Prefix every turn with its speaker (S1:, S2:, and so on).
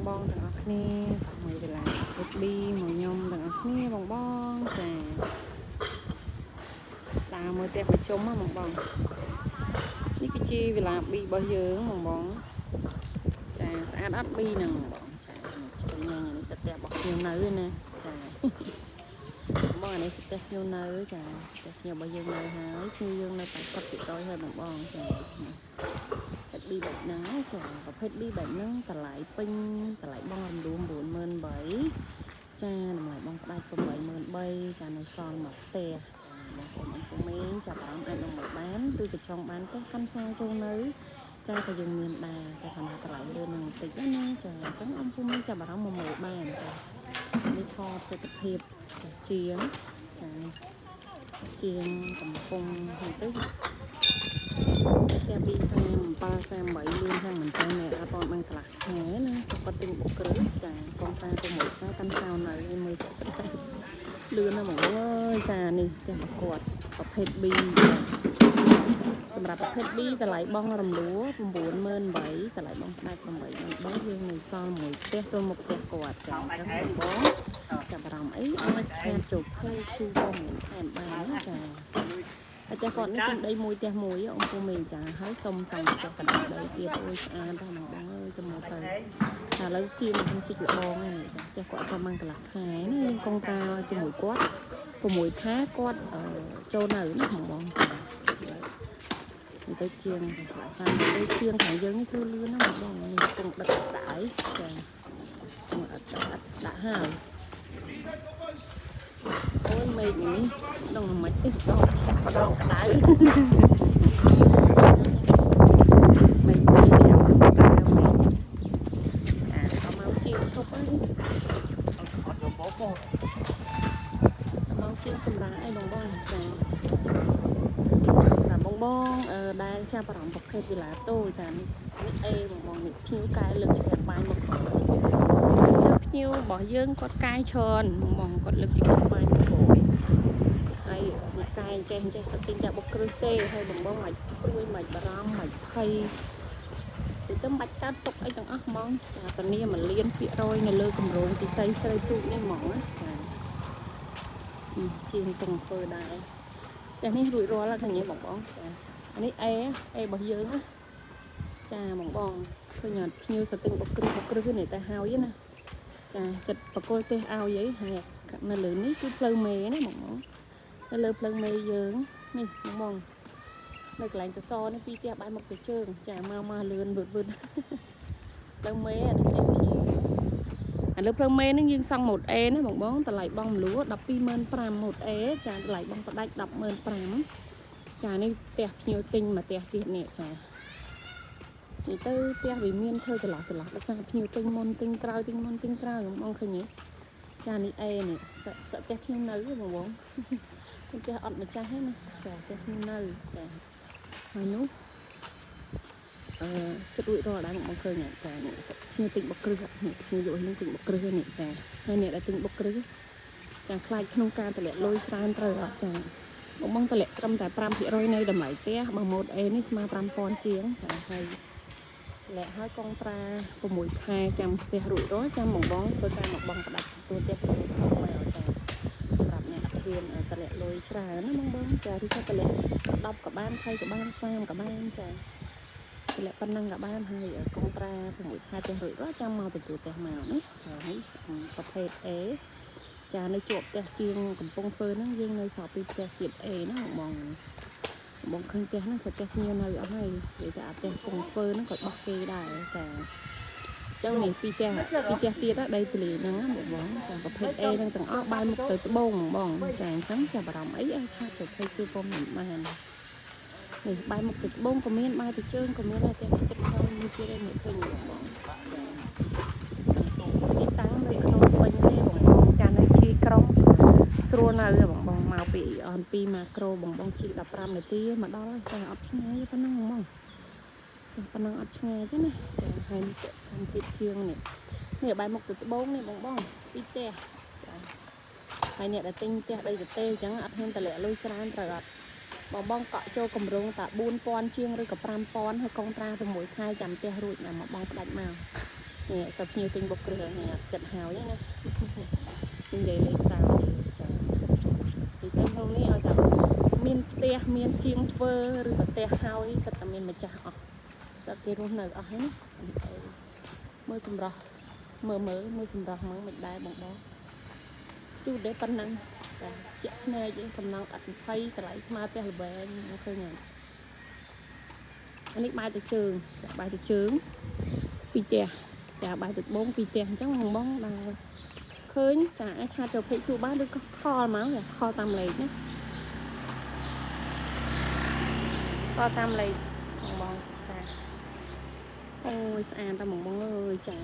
S1: បងទាំងអស់គ្នាតោះមើលវេលាពុតប៊ីមកខ្ញុំទាំងអស់គ្នាបងបងចាដើរមើលផ្ទះប្រជុំហ៎បងបងនេះគឺជាវេលាប៊ីរបស់យើងបងបងចាស្អាតអត់ប៊ីហ្នឹងបងបងចាខ្ញុំញ៉ាំនេះសិតផ្ទះរបស់ខ្ញុំនៅណាចាបងបងអានេះសិតផ្ទះខ្ញុំនៅចាផ្ទះខ្ញុំរបស់យើងនៅហើយគឺយើងនៅ80%ហើយបងបងចា ប្រភេទ B បែបហ្នឹងណាចាប្រភេទ B បែបហ្នឹងតម្លៃពេញតម្លៃបងរំដួល98000ចាតម្លៃបងផ្ដាច់83000ចានៅសល់មួយផ្ទះចាបងប្អូនអង្គមេងចាប់អារម្មណ៍អាចនឹងមកបានឬក៏ចង់បានផ្ទះកាន់សាចូលនៅចាក៏យើងមានដែរតែគាត់ថាតម្លៃលឿននឹងបន្តិចណាចាអញ្ចឹងអង្គមេងចាប់អារម្មណ៍មកមើលបានចានេះថតទស្សនភាពចាជាងចានេះជាងកំពុងហ្នឹងទៅ ផ្ទះ2 37 38លឿនខាងមែនតើអ្នកអត់ទាន់បានកន្លះខែណាគាត់ទិញបុកគ្រឹះចាកងតា6ខែកាន់សោនៅឲ្យមើលចាក់ស្ដែងលឿនណាស់ហ្មងអើយចានេះផ្ទះរបស់គាត់ប្រភេទ B ចាសម្រាប់ប្រភេទ B តម្លៃបងរំលួ98000តម្លៃបងផ្ដាច់83000យើងនៅសល់មួយផ្ទះទល់មុខផ្ទះគាត់ចាអញ្ចឹងបងចាប់អារម្មណ៍អីអាច chat ចូល page ស៊ូបងមានថែមបានណាចា ហើយផ្ទះគាត់នេះទិញដីមួយផ្ទះមួយអង្គពូមេចាហើយសុំសង់ផ្ទះកណ្ដាលដីទៀតអូយស្អាតដល់បងបងអើយចាំមើលទៅតែឥឡូវជាងខ្ញុំជីកលបងហ្នឹងចាផ្ទះគាត់ក៏បានកន្លះខែនេះយើងកងត្រាជាមួយគាត់6ខែគាត់ចូលនៅណាបងបងចានេះទៅជាងស្លាកស្នាមទៅជាងខាងយើងនេះធ្វើលឿនណាស់បងបងនេះកំពុងដឹកដាក់អីចាកំពុងអត់ដាក់ដាក់ហើយអូយមេឃនេះដងមិនទេដងឆាក់ដងក្តៅ មេឃនេះឆាក់ក្តៅមេឃអាអត់មកជាងឈប់អី
S2: អត់យកបប
S1: មកជាងសម្រាប់អីបងបងចាសម្រាប់បងបងអឺដែលចាប់អារម្មណ៍ប្រភេទវីឡាតូចានេះនេះអេបងបងនេះភ្ញៀវកែលើកចង្ក្រានបាយមកក្រោយភ្ញៀវរបស់យើងគាត់កែច្រើនបងបងគាត់លើកចង្ក្រានបាយមកក្រោយហើយនេះកែចេះចេះសឹកទិញចាបុកគ្រឹះទេហើយបងបងមិនព្រួយមិនបារម្ភមិនភ័យទៅទៅមិនបាច់កើតទុកអីទាំងអស់ហ្មងចាតានី1លានភាគរយនៅលើគម្រោងពិសីស្រីទូកនេះហ្មងណាចា ជាងពងធ្វើដែរតែនេះរួចរាល់ហើយឃើញទេបងបងចាអានេះអេអេរបស់យើងណាចាបងបងឃើញអត់ភ្ញៀវសទឹងបុកគ្រឹះបុកគ្រឹះនេះតែហើយណាចាចិត្តបកគលទេសឲ្យអីហើយនៅលើនេះគឺផ្លូវមេណាបងបងនៅលើផ្លូវមេយើងនេះបងបងនៅកន្លែងកសនេះពីរផ្ទះបែរមុខទៅជើងចាមកមកលឿនវឺតវឺតផ្លូវមេអានេះផ្ទះភ្ញៀវ ឥឡូវផ្លូវមេហ្នឹងយើងសង់ម៉ូត A ណាបងបងតម្លៃបងមលួ125,000ម៉ូត A ចាតម្លៃបងផ្ដាច់105,000ចានេះផ្ទះភ្ញៀវទិញមកផ្ទះទៀតនេះចានេះទៅផ្ទះវាមានធ្វើចន្លោះចន្លោះដោយសារភ្ញៀវទិញមុនទិញក្រោយទិញមុនទិញក្រោយបងបងឃើញទេចានេះ A នេះសសផ្ទះភ្ញៀវនៅបងបងផ្ទះអត់ម្ចាស់ទេណាចាផ្ទះភ្ញៀវនៅចាហើយនោះអឺចិត្តរួចរាល់ដែរបងបងឃើញចានេះភ្ញៀវទិញបុកគ្រឹះនេះភ្ញៀវយកនេះទិញបុកគ្រឹះនេះចាហើយអ្នកដែលទិញបុកគ្រឹះចាខ្លាចក្នុងការតម្លាក់លុយច្រើនត្រូវអត់ចាបងបងតម្លាក់ត្រឹមតែ5%នៃតម្លៃផ្ទះបើម៉ូត A នេះស្មើ5000ជាងចាហើយតម្លាក់ហើយកងត្រា6ខែចាំផ្ទះរួចរាល់ចាំបងបងធ្វើការមកបងផ្ដាច់ទទួលផ្ទះទទួលខុសមកចាសម្រាប់អ្នកអត់ហ៊ានតម្លាក់លុយច្រើនណាបងបងចាឬក៏តម្លាក់10ក៏បាន20ក៏បាន30ក៏បានចា តម្លាក់ប៉ុណ្ណឹងក៏បានហើយកងត្រា6ខែផ្ទះរួចរាល់ចាំមកទទួលផ្ទះមកណាចានេះប្រភេទ A ចានៅជាប់ផ្ទះជាងកំពុងធ្វើហ្នឹងយើងនៅសល់ពីផ្ទះទៀត A ណាបងបងបងឃើញផ្ទះហ្នឹងសិតផ្ទះភ្ញៀវនៅអស់ហើយនិយាយថាអាផ្ទះកំពុងធ្វើហ្នឹងក៏បោះគេដែរចាចឹងនេះពីផ្ទះពីផ្ទះទៀតដីទលាហ្នឹងណាបងបងចាប្រភេទ A ហ្នឹងទាំងអស់បែរមុខទៅត្បូងបងបងចាអញ្ចឹងចាប់អារម្មណ៍អីអាច chat ទៅភ័យសួរពំមិនបាននេះបែរមុខទៅត្បូងក៏មានបែរទៅជើងក៏មានដែរផ្ទះនេះចិត្តហើយមួយទៀតនេះឃើញបងបងចាទីតាំងនៅក្នុងពេញទេបងបងចានៅជីក្រុងស្រួលនៅបងបងមកពីអន2ម៉ាក្រូបងបងជិះ15នាទីមកដល់ហើយចាអត់ឆ្ងាយប៉ុណ្ណឹងហ្មងចាប៉ុណ្ណឹងអត់ឆ្ងាយទេណាចាហើយនេះកម្មភាពជាងនេះនេះបែរមុខទៅត្បូងនេះបងបងពីផ្ទះចាហើយអ្នកដែលទិញផ្ទះដីទទេអញ្ចឹងអត់ហ៊ានតម្លាក់លុយច្រើនត្រូវអត់បងបងកក់ចូលកម្រងតា4000ជាងឬក៏5000ហើយកុងត្រា6ខែចាំផ្ទះរួចណាមកបងផ្ដាច់មក នេះសាប់ភ្ញៀវទិញបុកគ្រឹះនេះចិត្តហើយណា និយាយលេងសើចចាពីទៅក្នុងនេះឲ្យតែមានផ្ទះមានជាងធ្វើឬក៏ផ្ទះហើយសិតតែមានម្ចាស់អស់សិតគេរស់នៅអស់ហើយណានេះអីមើលសម្រស់មើលមើលមើលសម្រស់មើលមិនដែរបងបងជូតដែរប៉ុណ្ណឹងចាជាក់ភ្នែកឯងសំណងអត់20តម្លៃស្មើផ្ទះល្វែងឃើញអត់អានេះបែរទៅជើងចាបែរទៅជើងពីផ្ទះចាបែរទៅត្បូងពីផ្ទះអញ្ចឹងបងបងដែរ ឃើញចាអាច chat ចូល page សួរបានឬក៏ call មកចា call តាមលេខណា call តាមលេខបងបងចាអូយស្អាតតែបងបងអើយចា